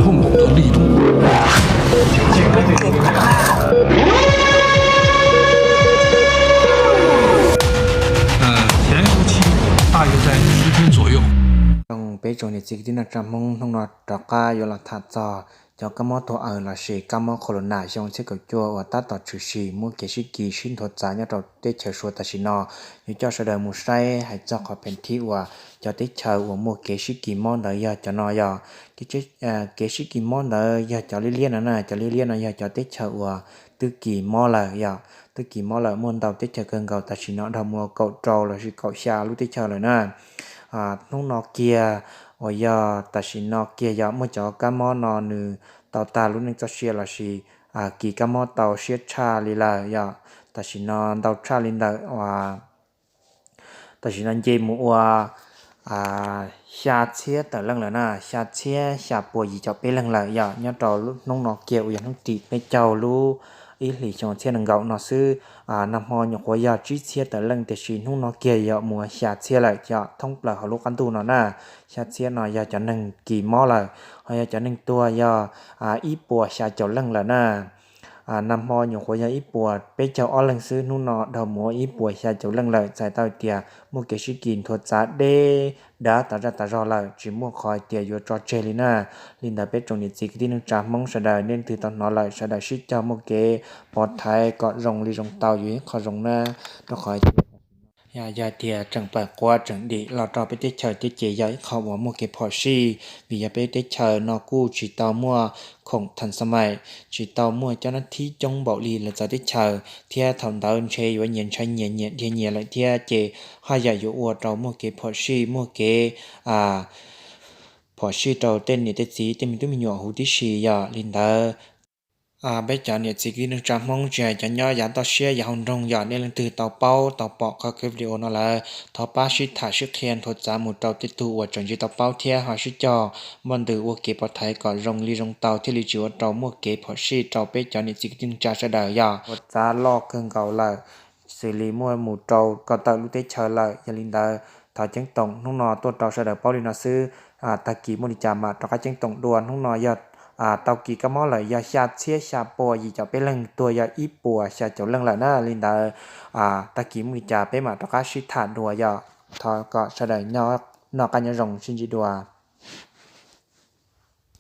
控股的力度。前后期大约在十天左右。Peb tsoom niam txiv kwv tij neej tsa Hmoob, hnub no rov qab yuav los tham txog cov kab mob tuag aws lossis kab mob corona xyoo txhiab kaum cuaj uas tab tom tshwm sim muaj kev sib kis sib nthuav txav nyob rau teb chaws Suav tam sim no. Yuav coj sawv daws mus saib hais txog qhov pheem thib uas cov teb chaws uas muaj kev sib kis mob ntawd yog cov no yog kev sib kis mob ntawd yog cov liab liab no na. Cov liab liab no yog cov teb chaws uas twb kis mob lawm yog twb kis mob lawm, muaj ntau teb chaws kawg nkaus tam sim no dhau mus kaum rau lossis kaum xya lub teb chaws lawm na. Hnub no kiag uas yog tam sim no kiag yog muaj cov kab mob no nws tau tag lub neej txoj sia lossis kis kab mob tau siab tshaj li lawm yog tam sim no ntau tshaj li ntawm uas tam sim no nce mus ua xya txhiab tawm leej lawm na, xya txhiab xya puas yim caum peb leeg lawm yog nyob rau hnub no kiag uas yog hnub tim peb caug lub ib hlis xyoo txhiab nees nkaum no xwb. Nag hmo nyuam qhuav yog tsib txhiab tawm leej tiam sis hnub no kiag yog mus xya txhiab lawm yog thoob plaws hauv lub qab ntuj no na. Xya txhiab no yog cov neeg kis mob lawm, ho yog cov neeg tuag yog ib puas xya caum leej lawm na. Nag hmo nyuam qhuav yog ib puas peb caug ob leeg xwb, hnub no dhau mus ua ib puas xya caum leej lawm, txhais tau tias muaj kev sib kis nthuav txav deb dav tas zaj tas zog lawm, tsis muaj qhov hais tias yuav tso tseg li na. Li ntawd peb tsoom niam txiv kwv tij neej tsa Hmoob sawv daws nej leej twg tau hnov lawm sawv daws sib cog muaj kev pov thaiv kom zoo li zoo tau yuav ib qho zoo na, rau qhov hais tias yog tias tseem pawm quav tseem dim los rau peb teb chaws thiab ces yog ib qho uas muaj kev phom sij, vim yog peb teb chaws no kuj tsis tau muaj khoom thas xa mais, tsis tau muaj cov nab thib coob npaum li lawv txawv teb chaws, thiab thaum ntawd ntshe yuav nyias ntshai nyias nyias dhia nyias lawm thiab ces haj yam yuav ua rau muaj kev phom sij, muaj kev phom sij rau tej niam tej txiv tej me tub me nyuam huv tib si yog li ntawd. Peb cov niam txiv kwv tij neej tsa Hmoob tsis hais cov nyob yav toj siab yav hauv nroog yog nej leej twg tau paub tau pom qhov clip video no lawm thov pab sib tham sib qhia nthuav txav mus rau tej tug uas tseem tsis tau paub thiab ho sib cog muaj ntws ua kev pov thaiv kom zoo li zoo tau thiaj li tsis ua rau muaj kev phom sij rau peb cov niam txiv kwv tij neej tsa sawv daws yog ua txav loj kawg nkaus lawm, xws li muaj mus rau ko taw lub teb chaws lawm. Yog li ntawd thov ceeb toom hnub no tuaj rau sawv daws paub li no xwb, tag kis muaj li cas mam rov qab ceeb toom dua. Hnub no yog tau kis kab mob lawm yog xya txhiab xya puas yim caum peb leeg, tuag yog ib puas xya caum leej lawm na. Li ntawd tag kis muaj li cas peb mam rov qab sib tham dua yog thov kom sawv daws noj qab nyob zoo sib ntsib dua.